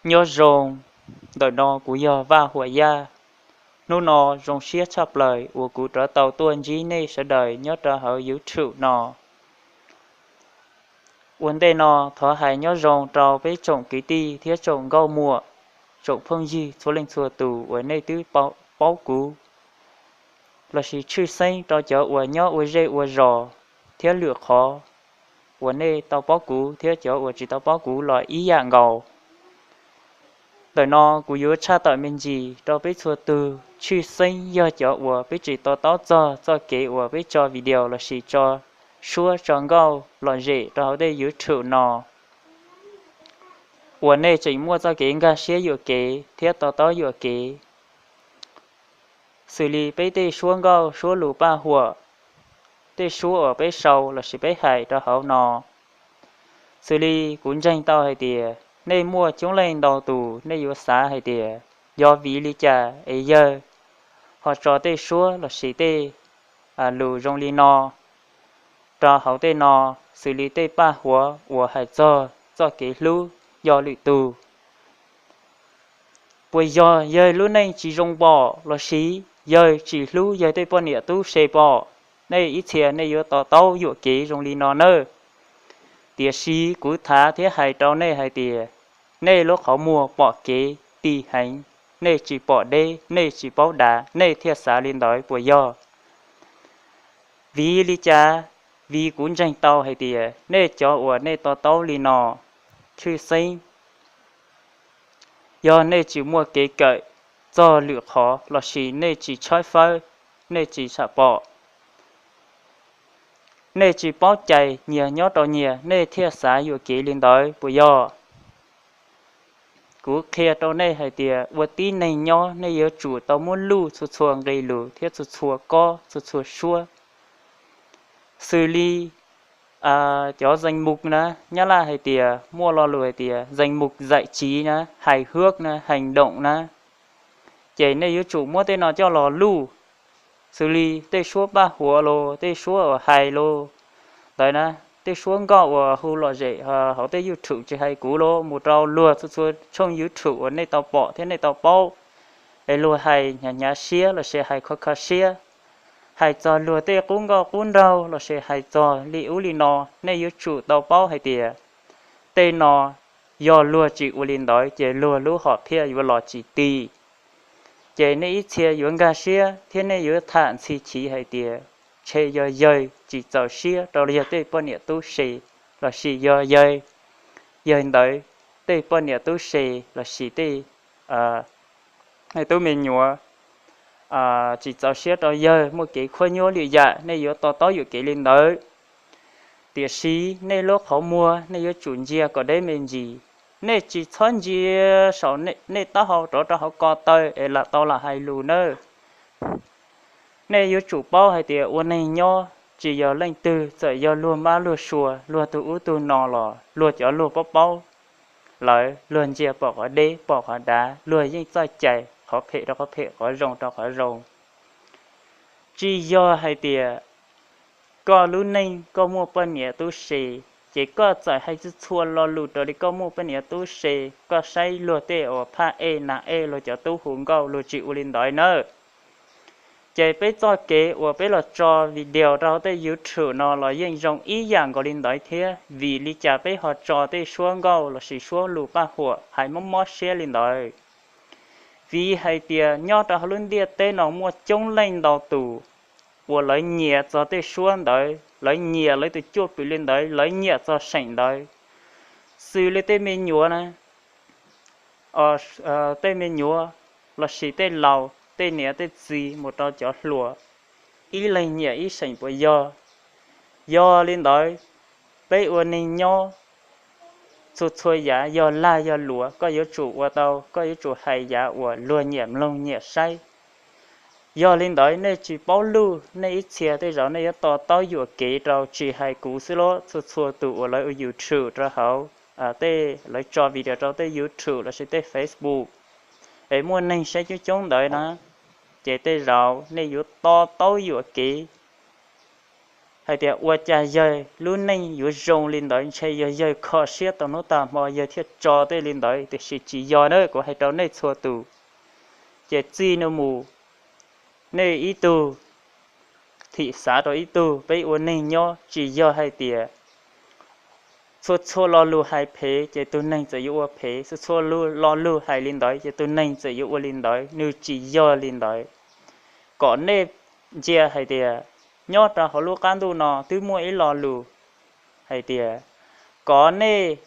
Nyob zoo, ntawm no kuv yog Vaj Huam Yaj. Hnub no zoo siab tshaj plaws uas kuv rov tau tuaj ntsib nej sawv daws nyob rau hauv YouTube no. Ua ntej no thov hais nyob zoo rau peb tsoom kwv tij thiab tsoom nkauj muam, tsoom phooj ywg txhua leej txhua tus uas nej twb paub kuv lossis tshwj xeeb rau cov uas nyob ua zej ua zos thiab lwm qhov uas nej tau paub kuv thiab cov uas tsis tau paub kuv los ib yam nkaus. Ntawm no kuv yuav tshaj tawm me ntsis rau peb txhua tus, tshwj xeeb yog cov uas peb tsis to taub txog txoj kev uas peb tso video lossis tso suab tso nkauj lom zem rau hauv tej YouTube no, uas nej tseem muaj txoj kev nkag siab yuam kev thiab to taub yuam kev. Xws li peb tej suab nkauj suab lus paj huam, tej suab uas peb sau lossis peb hais rau hauv no, xws li kuv ntseeg tau hais tias nej muaj coob leej ntau tus nej yuav xav hais tias yog vim li cas es yawg ho tso tej suab lossis tej lus zoo li no rau hauv tej no, xws li tej paj huam uas hais txog txoj kev hlub yog lwm tus. Puas yog yawg lub neej tsis zoo pom lossis yawg tsis hlub yawg tej poj niam tub se pom? Nej ib txhia nej yuav to taub yuam kev zoo li no nawb. Tiam sis kuv thav thiab hais rau nej hais tias, nej lub qhov muag pom kev ti heev, nej tsis pom deb, nej tsis paub dav, nej thiaj xav li ntawd puas yog? Vim li cas? Vim kuv ntseeg tau hais tias nej cov uas nej to taub li no, tshwj xeeb yog nej tsis muaj kev kawm txog lwm qhov lossis nej tsis tshaib fawb, nej tsis xam pom, nej tsis paub cais nyias nyob rau nyias, nej thiaj xav yuam kev li ntawd puas yog? Kuv qhia rau nej hais tias ua tib neeg nyob nej yuav tsum tau muab luj txhua txhua nqe lus thiab txhua txhua kob txhua txhua suab. Xws li cov zeej mus na, Nyab Laj hais tias muaj lo lus hais tias zeej mus zaim tsiv na, hais huab na, hees doom na, ces nej yuav tsum muab tej no coj los luj. Xws li tej suab paj huam los, tej suab uas hais los ntawd na, tej suab nkauj uas hu lom zem hauv tej YouTube tsis hais kuv los mus rau luag txhua txhua tshooj YouTube uas nej tau pom thiab nej tau paub, es luag hais hnyav hnyav siab lossis hais kho kho siab, hais txog luag tej qub nkauj qub nraug lossis hais txog li ub li no, nej yuav tsum tau paub hais tias tej no yog luag tsis ua li ntawd ces luag lub hom phiaj yuav los tsis ti. Ces nej ib txhia yuav nkag siab thiab nej yuav tham ntxhi chiv hais tias, ntshe yog yawg tsis txaus siab rau yawg tej poj niam tub se, lossis yog yawg, yawg ntawd tej poj niam tub se lossis tej tub me nyuam tsis txaus siab rau yawg muaj kev khuab nyuab lwm yam, nej yuav to taub yuam kev li ntawd. Tiam sis nej lub qhov muag nej yuav tsum ntsia kom deb me ntsis. Nej tsis txhob ntsia saum nej taub hau rov rau hauv ko taw es lam tau lam hais lus nawb. Nej yuav tsum paub hais tias ua neeg nyob tsis yog leej twg, txawm yog luag mab luag sua, luag tug ub tug no los luag cov luag paub paub, lawv luag ntsia pom qhov deb pom qhov dav, luag yeej txawj cais qhov phem rau qhov phem, qhov zoo rau qhov zoo. Tsis yog hais tias koj lub neej koj muaj poj niam tub se, ces koj txawm hais txhua txhua lo lus raws li koj muaj poj niam tub se, koj saib luag tej uas phaj ej nas ej, luag cov tub hu nkauj, luag tsis ua li ntawd nawb. Ces peb txoj kev uas peb los tso video rau hauv tej YouTube no los yeej zoo ib yam nkaus li ntawd thiab. Vim li cas peb ho tso tej suab nkauj lossis suab lus paj huam hais mob mob siab li ntawd? Vim hais tias nyob rau hauv lub ntiaj teb no muaj coob leej ntau tus uas lawv nyiam txog tej suab ntawd, lawv nyiam lawv tus cuaj pwm li ntawd, lawv nyiam txog seem ntawd. Xws li tej me nyuam na, tej me nyuam lossis tej laus, tej niam tej txiv mus rau cov hluas, ib leeg nyiam ib seem puas yog? Yog li ntawd, peb ua neeg nyob, txhua txhua yav yog lag yog luam koj yuav tsum ua tau, koj yuav tsum hais yav uas luag nyiam mloog nyiam saib. Yog li ntawd nej tsis paub luj, nej ib txhia tej zaum nej yuav to taub yuam kev rau tsis hais kuv xwb los txhua txhua tus uas lawv ua YouTube rau hauv, tej lawv tso video rau tej YouTube lossis tej Facebook, es muaj neeg saib coob coob ntawd na, ces tej zaum nej yuav to taub yuam kev hais tias ua cas yawg lub neej yuav zoo li ntawd, ntshe yog yawg kho siab tau hnub tag hmo yawg thiaj tso tej li ntawd, tiam sis tsis yog na, kuv hais rau nej txhua tus. Ces txij no mus, nej ib tug thim xav rau ib tug, peb ua neeg nyob tsis yog hais tias txhua txhua lo lus hais phem ces tus neeg txawm yuav ua phem, txhua txhua lo lus hais li ntawd ces tus neeg txawm yuav ua li ntawd, nws tsis yog li ntawd. Kom nej ntsia hais tias nyob rau hauv lub qab ntuj no twb muaj ib lo lus hais tias kom nej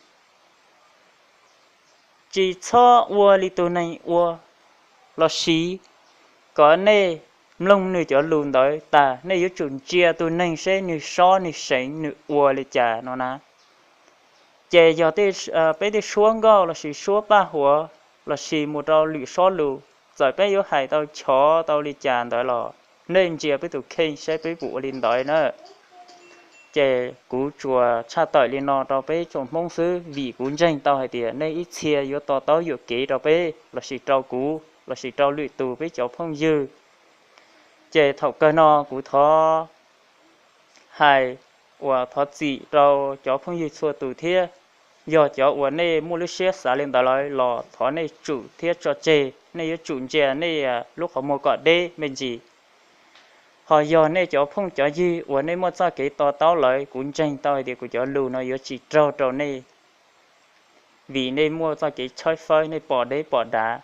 tsis txhob ua li tus neeg ua, los sis kom nej mloog nws cov lus ntawd tas, nej yuav tsum ntsia tus neeg seb nws sob nws seev nws ua li cas no na. Ces yog peb tej suab nkauj los sis suab paj huam los sis mus rau lwm sob lus, txawm peb yuav hais tau chov tau li cas ntawd los nej ntsia peb tus kheej saib peb puas ua li ntawd na. Ces kuv tsuas tshaj tawm li no rau peb tsoom Hmoob xwb, vim kuv ntseeg tau hais tias nej ib txhia yuav to taub yuam kev rau peb los sis rau kuv los sis rau lwm tus peb cov phooj ywg. Ces thaum kawg no kuv thov hais uas thov txim rau cov phooj ywg txhua tus thiab. Yog cov uas nej muaj lub siab xav li ntawd lawm los thov nej tsum thiab tso tseg, nej yuav tsum ntsia nej lub qhov muag kom deb me ntsis. Ho yog nej cov phooj cov ywg uas nej muaj txoj kev to taub lawm, kuv ntseeg tau hais tias kuv cov lus no yuav tsis raug rau nej, vim nej muaj txoj kev tshawb fawb, nej pom deb pom dav.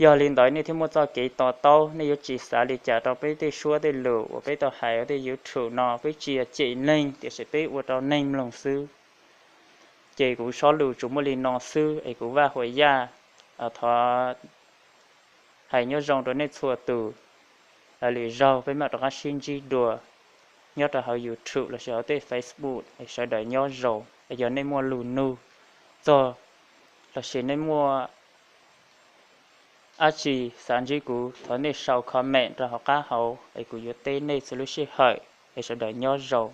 Yog li ntawd nej thiaj muaj txoj kev to taub, nej yuav tsis xav li cas rau peb tej suab tej lus uas peb tau hais hauv tej YouTube no, peb tsis yog cem neeg tiam sis peb ua rau neeg mloog xwb. Ces kuv zaj lus tsuas muaj li no xwb es kuv Vaj Huas Yaj thov hais nyob zoo rau nej txhua tus. Lwm zaug peb mam rov qab sib ntsib dua nyob rau hauv YouTube los sis hauv tej Facebook es sawv daws nyob zoo. Yog nej muaj lus nug txog los sis nej muaj dab tsi xav ntsib kuv, thov nej sau comment rau hauv qab hauv es kuv yuav teb nej txhua lub sij hawm. Es sawv daws nyob zoo.